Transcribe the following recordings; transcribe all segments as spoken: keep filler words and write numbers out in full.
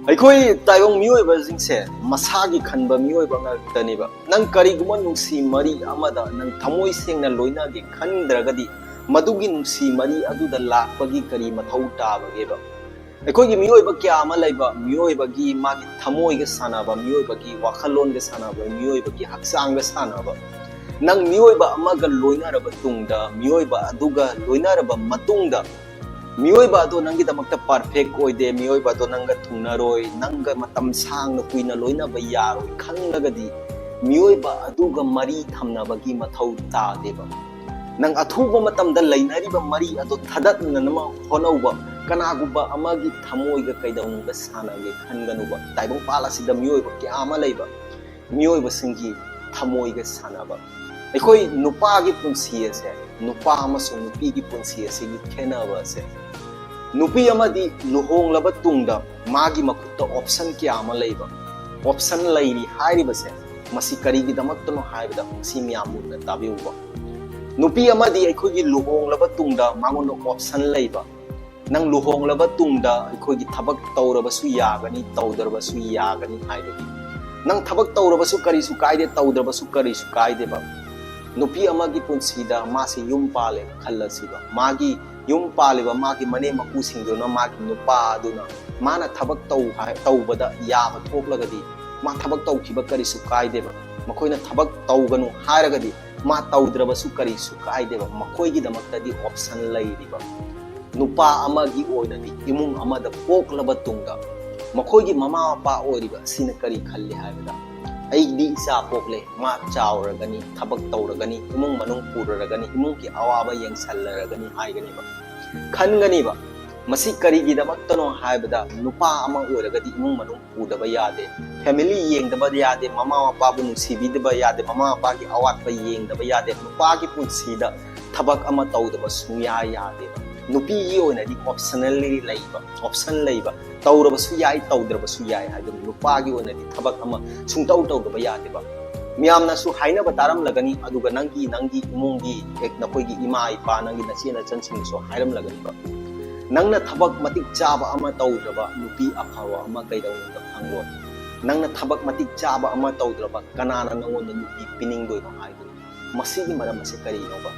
ꯑꯩꯈꯣꯏ ꯇꯥꯏꯕꯪ ꯃꯤꯑꯣꯏꯕꯁꯤꯡꯁꯦ ꯃꯁꯥꯒꯤ ꯈꯟꯕ ꯃꯤꯑꯣꯏꯕ ꯉꯥꯛꯇꯅꯦꯕ꯫ ꯅꯪ ꯀꯔꯤꯒꯨꯝꯕ ꯅꯨꯡꯁꯤ ꯃꯔꯤ ꯑꯃꯗ ꯅꯪ ꯊꯃꯣꯏ ꯁꯦꯡꯅ ꯂꯣꯏꯅꯒꯦ ꯈꯟꯗ꯭ꯔꯒꯗꯤ, ꯃꯗꯨꯒꯤ ꯅꯨꯡꯁꯤ ꯃꯔꯤ ꯑꯗꯨꯗ ꯂꯥꯛꯄꯒꯤ ꯀꯔꯤ ꯃꯊꯧ ꯇꯥꯕꯒꯦꯕ? ꯑꯩꯈꯣꯏꯒꯤ ꯃꯤꯑꯣꯏꯕ ꯀꯌꯥ ꯑꯃ ꯂꯩꯕ, ꯃꯤꯑꯣꯏꯕꯒꯤ ꯃꯥꯒꯤ ꯊꯃꯣꯏꯒ ꯁꯥꯟꯅꯕ, ꯃꯤꯑꯣꯏꯕꯒꯤ ꯋꯥꯈꯜꯂꯣꯟꯒ ꯁꯥꯟꯅꯕ, ꯃꯤꯑꯣꯏꯕꯒꯤ ꯍꯛꯆꯥꯡꯒ ꯁꯥꯟꯅꯕ꯫ ꯅꯪ ꯃꯤꯑꯣꯏꯕ ꯑꯃꯒ ꯂꯣꯏꯅꯔꯕ ꯇꯨꯡꯗ, ꯃꯤꯑꯣꯏꯕ ꯑꯗꯨꯒ ꯂꯣꯏꯅꯔꯕ ꯃꯇꯨꯡꯗ, ꯃꯤꯑꯣꯏꯕ ꯑꯗꯣ ꯅꯪꯒꯤꯗꯃꯛꯇ perfect ꯑꯣꯏꯗꯦ, ꯃꯤꯑꯣꯏꯕ ꯑꯗꯣ ꯅꯪꯒ ꯊꯨꯡꯅꯔꯣꯏ, ꯅꯪꯒ ꯃꯇꯝ ꯁꯥꯡꯅ ꯀꯨꯏꯅ ꯂꯣꯏꯅꯕ ꯌꯥꯔꯣꯏ ꯈꯪꯂꯒꯗꯤ, ꯃꯤꯑꯣꯏꯕ ꯑꯗꯨꯒ ꯃꯔꯤ ꯊꯝꯅꯕꯒꯤ ꯃꯊꯧ ꯇꯥꯗꯦꯕ꯫ ꯅꯪ ꯑꯊꯨꯕ ꯃꯇꯝꯗ ꯂꯩꯅꯔꯤꯕ ꯃꯔꯤ ꯑꯗꯣ ꯊꯗꯠꯅꯅꯕ ꯍꯣꯠꯅꯧꯕ꯫ ꯀꯅꯥꯒꯨꯝꯕ ꯑꯃꯒꯤ ꯊꯃꯣꯏꯒ ꯀꯩꯗꯧꯅꯨꯡꯗ ꯁꯥꯟꯅꯒꯦ ꯈꯟꯒꯅꯨꯕ꯫ ꯇꯥꯏꯕꯪꯄꯥꯜ ꯑꯁꯤꯗ ꯃꯤꯑꯣꯏꯕ ꯀꯌꯥ ꯑꯃ ꯂꯩꯕ, ꯃꯤꯑꯣꯏꯕꯁꯤꯡꯒꯤ ꯊꯃꯣꯏꯒ ꯁꯥꯟꯅꯕ꯫ ꯑꯩꯈꯣꯏ ꯅꯨꯄꯥꯒꯤ ꯄꯨꯟꯁꯤ ꯑꯁꯦ, ꯅꯨꯄꯥ ꯑꯃꯁꯨꯡ ꯅꯨꯄꯤꯒꯤ ꯄꯨꯟꯁꯤ ꯑꯁꯤꯒꯤ ꯈꯦꯠꯅꯕ ꯑꯁꯦ, ꯅꯨꯄꯤ ꯑꯃꯗꯤ ꯂꯨꯍꯣꯡꯂꯕ ꯇꯨꯡꯗ ꯃꯥꯒꯤ ꯃꯈꯨꯠꯇ option ꯀꯌꯥ ꯑꯃ ꯂꯩꯕ꯫ Option ꯂꯩꯔꯤ ꯍꯥꯏꯔꯤꯕꯁꯦ ꯃꯁꯤ ꯀꯔꯤꯒꯤꯗꯃꯛꯇꯅꯣ ꯍꯥꯏꯕꯗ, ꯃꯁꯤ ꯃꯌꯥꯝ ꯃꯨꯟꯅ ꯇꯥꯕꯤꯌꯨꯕ꯫ ꯅꯨꯄꯤ ꯑꯃꯗꯤ ꯑꯩꯈꯣꯏꯒꯤ ꯂꯨꯍꯣꯡꯂꯕ ꯇꯨꯡꯗ ꯃꯉꯣꯟꯗ option ꯂꯩꯕ꯫ ꯅꯪ ꯂꯨꯍꯣꯡꯂꯕ ꯇꯨꯡꯗ ꯑꯩꯈꯣꯏꯒꯤ ꯊꯕꯛ ꯇꯧꯔꯕꯁꯨ ꯌꯥꯒꯅꯤ, ꯇꯧꯗ꯭ꯔꯕꯁꯨ ꯌꯥꯒꯅꯤ ꯍꯥꯏꯕꯒꯤ꯫ ꯅꯪ ꯊꯕꯛ ꯇꯧꯔꯕꯁꯨ ꯀꯔꯤꯁꯨ ꯀꯥꯏꯗꯦ, ꯇꯧꯗ꯭ꯔꯕꯁꯨ ꯀꯔꯤꯁꯨ ꯀꯥꯏꯗꯦꯕ꯫ ꯅꯨꯄꯤ ꯑꯃꯒꯤ ꯄꯨꯟꯁꯤꯗ ꯃꯥꯁꯤ ꯌꯨꯝ ꯄꯥꯜꯂꯦ ꯈꯜꯂꯁꯤꯕ, ꯃꯥꯒꯤ ꯌꯨꯝ ꯄꯥꯜꯂꯤꯕ ꯃꯥꯒꯤ ꯃꯅꯦꯝ ꯃꯀꯨꯁꯤꯡꯗꯨꯅ, ꯃꯥꯒꯤ ꯅꯨꯄꯥ ꯑꯗꯨꯅ ꯃꯥꯅ ꯊꯕꯛ ꯇꯧ ꯍꯥꯏ-, ꯇꯧꯕꯗ ꯌꯥꯕ ꯊꯣꯛꯂꯒꯗꯤ, ꯃꯥ ꯊꯕꯛ ꯇꯧꯈꯤꯕ ꯀꯔꯤꯁꯨ ꯀꯥꯏꯗꯦꯕ꯫ ꯃꯈꯣꯏꯅ ꯊꯕꯛ ꯇꯧꯒꯅꯨ ꯍꯥꯏꯔꯒꯗꯤ, ꯃꯥ ꯇꯧꯗ꯭ꯔꯕꯁꯨ ꯀꯔꯤꯁꯨ ꯀꯥꯏꯗꯦꯕ꯫ ꯃꯈꯣꯏꯒꯤꯗꯃꯛꯇꯗꯤ option ꯂꯩꯔꯤꯕ꯫ ꯅꯨꯄꯥ ꯑꯃꯒꯤ ꯑꯣꯏꯅꯗꯤ ꯏꯃꯨꯡ ꯑꯃꯗ ꯄꯣꯛꯂꯕ ꯇꯨꯡꯗ ꯃꯈꯣꯏꯒꯤ ꯃꯃꯥ ꯃꯄꯥ ꯑꯣꯏꯔꯤꯕ ꯑꯁꯤꯅ ꯀꯔꯤ ꯈꯜꯂꯤ ꯍꯥꯏꯕꯗ, "ꯑꯩꯗꯤ ꯏꯆꯥ ꯄꯣꯛꯂꯦ, ꯃꯥ ꯆꯥꯎꯔꯒꯅꯤ, ꯊꯕꯛ ꯇꯧꯔꯒꯅꯤ, ꯏꯃꯨꯡ ꯃꯅꯨꯡ ꯄꯨꯔꯔꯒꯅꯤ, ꯏꯃꯨꯡꯒꯤ ꯑꯋꯥꯕ ꯌꯦꯡꯁꯜꯂꯔꯒꯅꯤ" ꯍꯥꯏꯒꯅꯦꯕ, ꯈꯟꯒꯅꯤꯕ꯫ ꯃꯁꯤ ꯀꯔꯤꯒꯤꯗꯃꯛꯇꯅꯣ ꯍꯥꯏꯕꯗ, ꯅꯨꯄꯥ ꯑꯃ ꯑꯣꯏꯔꯒꯗꯤ ꯏꯃꯨꯡ ꯃꯅꯨꯡ ꯄꯨꯗꯕ ꯌꯥꯗꯦ, family ꯌꯦꯡꯗꯕ ꯌꯥꯗꯦ, ꯃꯃꯥ ꯃꯄꯥꯕꯨ ꯅꯨꯡꯁꯤꯕꯤꯗꯕ ꯌꯥꯗꯦ, ꯃꯃꯥ ꯃꯄꯥꯒꯤ ꯑꯋꯥꯠꯄ ꯌꯦꯡꯗꯕ ꯌꯥꯗꯦ꯫ ꯅꯨꯄꯥꯒꯤ ꯄꯨꯟꯁꯤꯗ ꯊꯕꯛ ꯑꯃ ꯇꯧꯗꯕ ꯁꯨꯡꯌꯥ ꯌꯥꯗꯦꯕ꯫ ꯅꯨꯄꯤꯒꯤ ꯑꯣꯏꯅꯗꯤ optionally ꯂꯩꯕ, option ꯂꯩꯕ, ꯇꯧꯔꯕꯁꯨ ꯌꯥꯏ, ꯇꯧꯗ꯭ꯔꯕꯁꯨ ꯌꯥꯏ ꯍꯥꯏꯗꯨꯅ ꯅꯨꯄꯥꯒꯤ ꯑꯣꯏꯅꯗꯤ ꯊꯕꯛ ꯑꯃ ꯁꯨꯡꯇꯧ ꯇꯧꯗꯕ ꯌꯥꯗꯦꯕ꯫ ꯃꯤꯌꯥꯝꯅꯁꯨ ꯍꯥꯏꯅꯕ ꯇꯥꯔꯝꯂꯒꯅꯤ, ꯑꯗꯨꯒ ꯅꯪꯒꯤ, ꯅꯪꯒꯤ ꯏꯃꯨꯡꯒꯤ, ꯍꯦꯛ ꯅꯈꯣꯏꯒꯤ ꯏꯃꯥ ꯏꯄꯥ, ꯅꯪꯒꯤ ꯅꯆꯦ ꯅꯆꯟꯁꯤꯡꯅꯁꯨ ꯍꯥꯏꯔꯝꯂꯒꯅꯤꯕ, ꯅꯪꯅ ꯊꯕꯛ ꯃꯇꯤꯛ ꯆꯥꯕ ꯑꯃ ꯇꯧꯗ꯭ꯔꯕ ꯅꯨꯄꯤ ꯑꯐꯕ ꯑꯃ ꯀꯩꯗꯧꯅꯨꯡꯗ ꯐꯪꯂꯣꯏ꯫ ꯅꯪꯅ ꯊꯕꯛ ꯃꯇꯤꯛ ꯆꯥꯕ ꯑꯃ ꯇꯧꯗ꯭ꯔꯕ ꯀꯅꯥꯅ ꯅꯪꯉꯣꯟꯗ ꯅꯨꯄꯤ ꯄꯤꯅꯤꯡꯗꯣꯏꯅꯣ ꯍꯥꯏꯗꯨꯅ? ꯃꯁꯤꯒꯤ ꯃꯔꯝ ꯑꯁꯤ ꯀꯔꯤꯅꯣꯕ?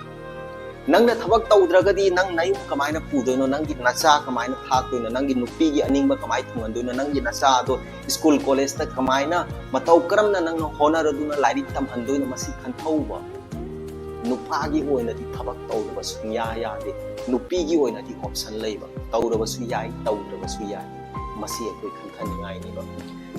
ꯅꯪꯅ ꯊꯕꯛ ꯇꯧꯗ꯭ꯔꯒꯗꯤ ꯅꯪ ꯅꯌꯨꯝ ꯀꯃꯥꯏꯅ ꯄꯨꯗꯣꯏꯅꯣ? ꯅꯪꯒꯤ ꯅꯆꯥ ꯀꯃꯥꯏꯅ ꯊꯥꯛꯇꯣꯏꯅꯣ? ꯅꯪꯒꯤ ꯅꯨꯄꯤꯒꯤ ꯑꯅꯤꯡꯕ ꯀꯃꯥꯏꯅ ꯊꯨꯡꯍꯟꯗꯣꯏꯅꯣ? ꯅꯪꯒꯤ ꯅꯆꯥꯗꯣ school college ꯇ ꯀꯃꯥꯏꯅ ꯃꯇꯧ ꯀꯔꯝꯅ ꯅꯪꯅ ꯍꯣꯠꯅꯔꯗꯨꯅ ꯂꯥꯏꯔꯤꯛ ꯇꯝꯍꯟꯗꯣꯏꯅꯣ? ꯃꯁꯤ ꯈꯟꯊꯧꯕ꯫ ꯅꯨꯄꯥꯒꯤ ꯑꯣꯏꯅꯗꯤ ꯊꯕꯛ ꯇꯧꯗꯕ ꯁꯨꯡꯌꯥ ꯌꯥꯗꯦ꯫ ꯅꯨꯄꯤꯒꯤ ꯑꯣꯏꯅꯗꯤ option ꯂꯩꯕ, ꯇꯧꯔꯕꯁꯨ ꯌꯥꯏ, ꯇꯧꯗ꯭ꯔꯕꯁꯨ ꯌꯥꯏ꯫ ꯃꯁꯤ ꯑꯩꯈꯣꯏ ꯈꯟꯊꯅꯤꯡꯉꯥꯏꯅꯦꯕ꯫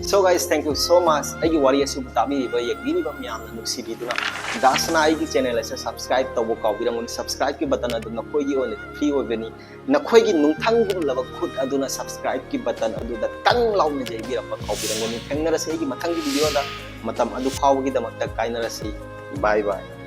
So guys, thank you so much꯫ ꯑꯩꯒꯤ ꯋꯥꯔꯤ ꯑꯁꯤꯕꯨ ꯇꯥꯕꯤꯔꯤꯕ, ꯌꯦꯡꯕꯤꯔꯤꯕ ꯃꯌꯥꯝꯅ ꯅꯨꯡꯁꯤꯕꯤꯗꯨꯅ, ꯗꯥꯁꯅ ꯑꯩꯒꯤ channel ꯑꯁꯤ subscribe ꯇꯧꯕ ꯀꯥꯎꯕꯤꯔꯝꯒꯅꯨ꯫ Subscribe ꯀꯤ button ꯑꯗꯨ ꯅꯈꯣꯏꯒꯤ ꯑꯣꯏꯅꯗꯤ free ꯑꯣꯏꯕꯅꯤ꯫ ꯅꯈꯣꯏꯒꯤ ꯅꯨꯡꯊꯪꯒꯨꯝꯂꯕ ꯈꯨꯠ ꯑꯗꯨꯅ subscribe ꯀꯤ button ꯑꯗꯨꯗ ꯇꯪ ꯂꯥꯎꯅ ꯌꯩꯕꯤꯔꯝꯕ ꯀꯥꯎꯕꯤꯔꯝꯒꯅꯨ꯫ ꯊꯦꯡꯅꯔꯁꯤ ꯑꯩꯒꯤ ꯃꯊꯪꯒꯤ video ꯗ꯫ ꯃꯇꯝ ꯑꯗꯨ ꯐꯥꯎꯕꯒꯤꯗꯃꯛꯇ ꯀꯥꯏꯅꯔꯁꯤ꯫ Bye bye꯫